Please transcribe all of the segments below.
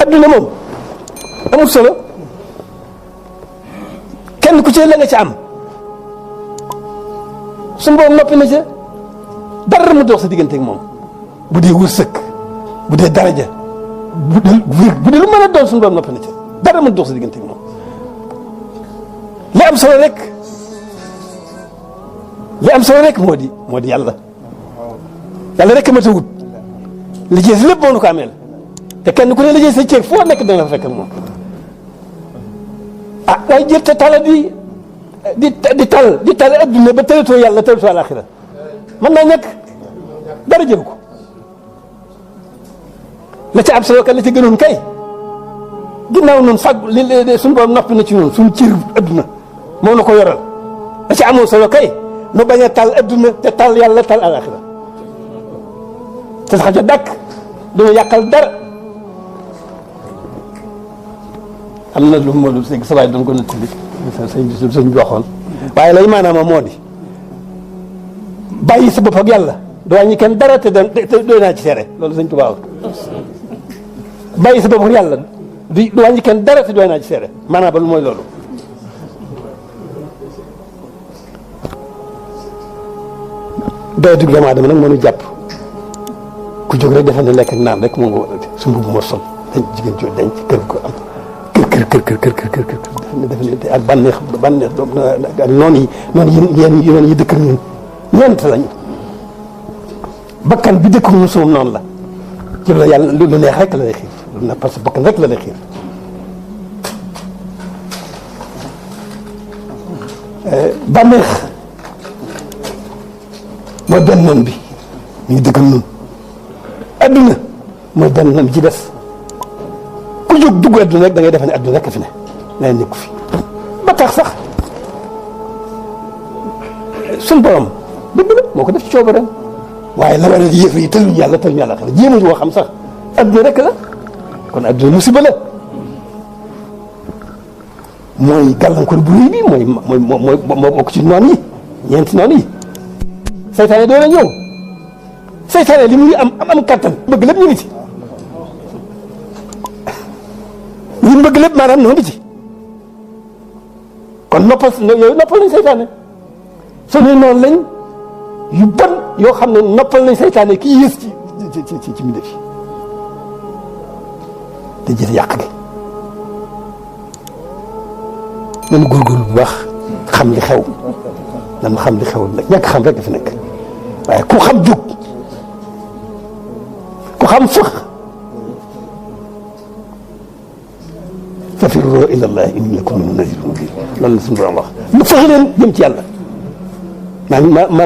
adduna moom amul solo kenn ku ci la nga ci am suñu boroom noppi na ca dara mu dox sa diggante ak moom bu dee wërsëg bu dee daraja bu dee lu mën a doon suñu boroom noppi na ca dara mu dox sa diggante ak moom li am solo rek moo di yàlla rek ma ta wut liggéey si lépp moo nu ko ameel te kenn ku ne liggéey sa ceeb foo nekk dana fa fekk ak moom ah waaye jël te tala di tal adduna ba tëlatoo yàlla tëlatoo àlaxira mën naa ñàkk dara jël ko la ca am solo ka la ca gënoon kay ginnaaw noonu fag li suñu borom noppi na ci noonu suñu cër adduna moo na ko yoral la ca amoon solo kay nu bañ a tal adduna te tal yàlla tal àlaxira te sax ja dàkk duma yàqal dara am na lu ma lu sëñ sa waay doon ko nettali sëñ bi waxoon waaye lay maanaam moo di bàyyi sa bopp ak yàlla doo wàññi kenn dara te doy naa ci seere loolu sëñ Tuubaa bàyyi sa bopp ak yàlla du wàññi kenn dara te doy naa ci seere maanaam ba lu mooy loolu doy dugg doomu aadama nag mënu jàpp ku jóg rek defe ne lekk ak naan rek moo nga war a su mbubb moo sol dañ jigéen joo dañ ci kër ko am kër defe ne ak bànneex doom ak noonu yi dëkk ak ñun ñeent lañu bakkan bi dëkk ñun suum noonu la ci la yàlla lu neex rek la lay xiir lu neex parce que bakkan rek la lay xiir bànneex mooy benn noon bi ñu ngi dëkk ak ñun adduna mooy benn noon bi ci des ku jóg dugg adduna rek da ngay defe ne adduna rek fi ne nee nekku fi ba tax sax suñ borom dëgg la moo ko def ci coobareem waaye la war a yëf yi tëluñu yàlla xel jéemuñu koo xam sax adduna rek la kon adduna musiba la mooy gàllankoor bu rëy bi mooy bokk ci noon yi ñeenti noon yi seytaane doo la ñëw seytaane li muy am kattan bëgg lépp ñu ngi ci li mu bëgg lépp maanaam noo ngi ci kon noppal nañ seytaane suñuy noonu lañ yu bon yoo xam ne noppal nañ seytaane kii yées ci mbindéef yi te jël yàq gi nañu góorgóorlu bu baax xam li xew nañu xam li xew nag ñàkk xam rek fi nekk waaye ku xam jóg ku xam fëx fafirru ila allah inni lakum minhu nazirun mubin loolu la suñu borom wax lu fexe leen jëm ci yàlla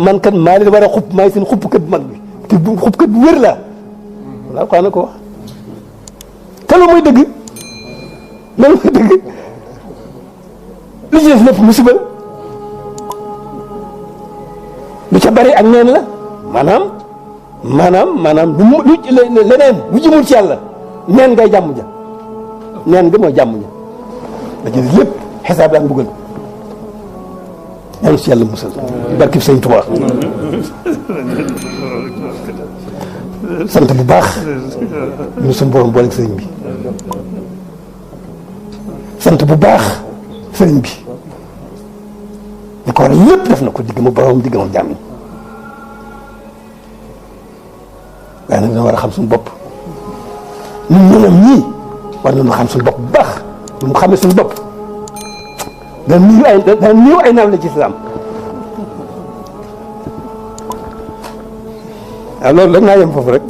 man kan maa leen war a xupp maay seen xuppkat bu mag bi te bu xuppkat bu wér laa voilà quoi na ko wax te loolu mooy dëgg li ci des lépp musiba lu ca bari ak neen la maanaam lu leneen lu jëmul ci yàlla neen ngay jàmm ja neen nga mooy jàmm ja da ci des lépp xisaab daan buggal ñaanu si yàlla musal barkib sëñ Tuubaa sant bu baax ñu suñu borom booleeg sëriñ bi sant bu baax sëriñ bi li ko war a lépp def na ko digg ma borom digg ma jàmm waaye nag dina war a xam suñu bopp ñun ñoom ñii war nañu xam suñu bopp bu baax lu mu xamee suñu bopp dana niiw ay naaw la ci islam waaw loolu rek naa yem foofu rek